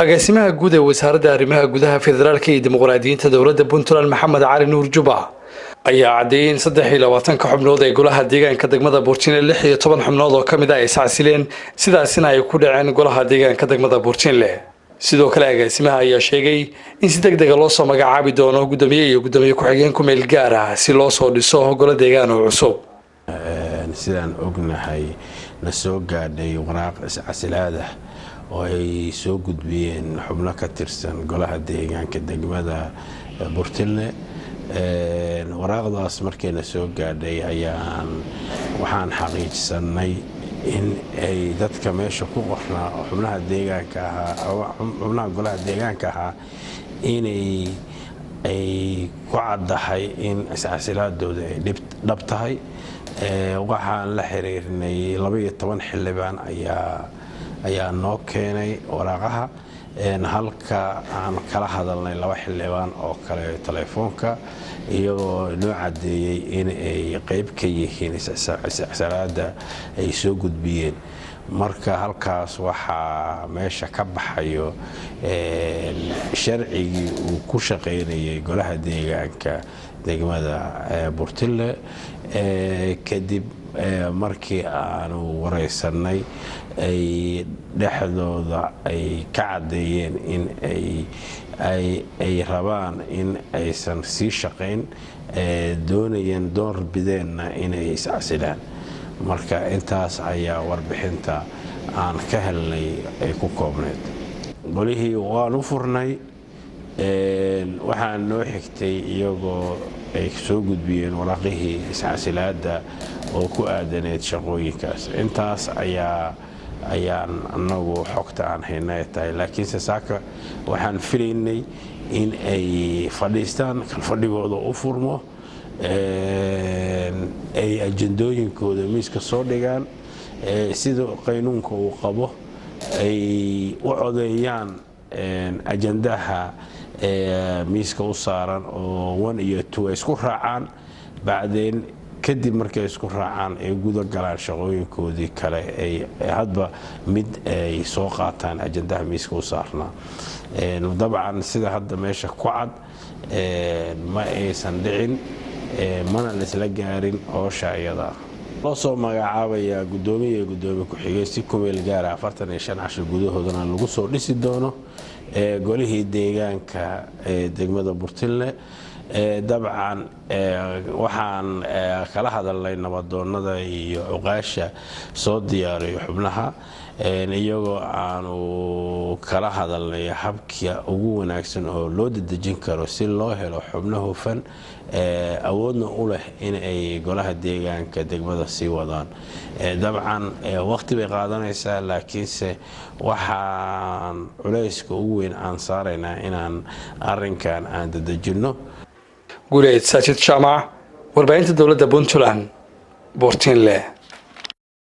Agaasimaha guud ee Wasaaradda Arrimaha Gudaha, Federaalka iyo Dimuqraadiyiinta Dowladda Puntland, Maxamed Cali Nuur Juba, ayaa caddeeyey in 23-ka xubnood ee golaha deegaanka degmada Buurtinle, 16 xubnood oo ka mid ah ay iscasileen, sidaasina ay ku dhaceen golaha deegaanka degmada Buurtinle. Sidoo kale agaasimaha ayaa sheegay in si deg dega loo soo magacaabi doono guddoomiye iyo guddoomiye ku-xigeen ku meel gaar ah si loo soo dhiso golo deegaan oo cusub. Sidaan ognahay, na soo gaadhay waraaq iscasilaada oo ay soo gudbiyeen xubno ka tirsan golaha deegaanka degmada Burtinle. Waraaqdaas markayna soo gaadhay ayaan waxaan xaqiijsanay in ay dadka meesha ku qornaa oo xubnaha deegaanka ahaa, xubnaha golaha deegaanka ahaa, inay ay ku caddahay in iscasilaadooda ay dhab tahay. Waxaan la xiriirnay 12 xildhibaan ayaa noo keenay waraaqaha, halka aan kala hadalnay laba xildhibaan oo kale telefoonka, iyagoo noo caddeeyey in ay qayb ka yihiin iscasilaada ay soo gudbiyeen. Marka halkaas waxaa meesha ka baxayo sharcigii uu ku shaqaynayay golaha deegaanka degmada Burtinle. Kadib markii aanu wareysanay, ay dhexdooda ay ka caddeeyeen in ay rabaan in aysan sii shaqayn, doonayeen, door bideenna inay iscasilaan. Marka intaas ayaa warbixinta aan ka helnay ay ku koobnayd. Golihii waan u furnay. Waxaa noo xigtay iyagoo ay soo gudbiyeen waraaqihii iscasilaada oo ku aadaneyd shaqooyinkaas. Intaas ayaan anagu xogta aan hayna ay tahay, laakiinse saaka waxaan filaynay in ay fadhiistaan, kalfadhigooda u furmo, ay ajandooyinkooda miiska soo dhigaan, sida qaynuunka uu qabo ay u codeeyaan ajandaha miiska u saaran oo one iyo two ay isku raacaan. Bacdeen kadib markay isku raacaan, ay guda galaan shaqooyinkoodii kale, ay hadba mid ay soo qaataan ajandaha miiska u saarnaa. Dabcan sida hadda meesha ku cad, ma aysan dhicin, mana laisla gaarin hoosha iyada. Loo soo magacaabayaa guddoomiye iyo guddoomiye ku-xigeen si kumeel gaara, 45 casho gudahoodana lagu soo dhisi doono golihii deegaanka ee degmada Burtinle. Dabcan waxaan kala hadalnay nabadoonnada iyo cuqaasha soo diyaariyo xubnaha, iyagoo aanu kala hadalnay habka ugu wanaagsan oo loo dedejin karo si loo helo xubno hufan, awoodna u leh in ay golaha deegaanka degmada sii wadaan. Dabcan waqti bay qaadanaysaa, laakiinse waxaan culayska ugu weyn aan saaraynaa inaan arinkan aan dedejinno. Guuleed Saajid Jaamac, warbaahinta dowladda Puntland, Buurtinle.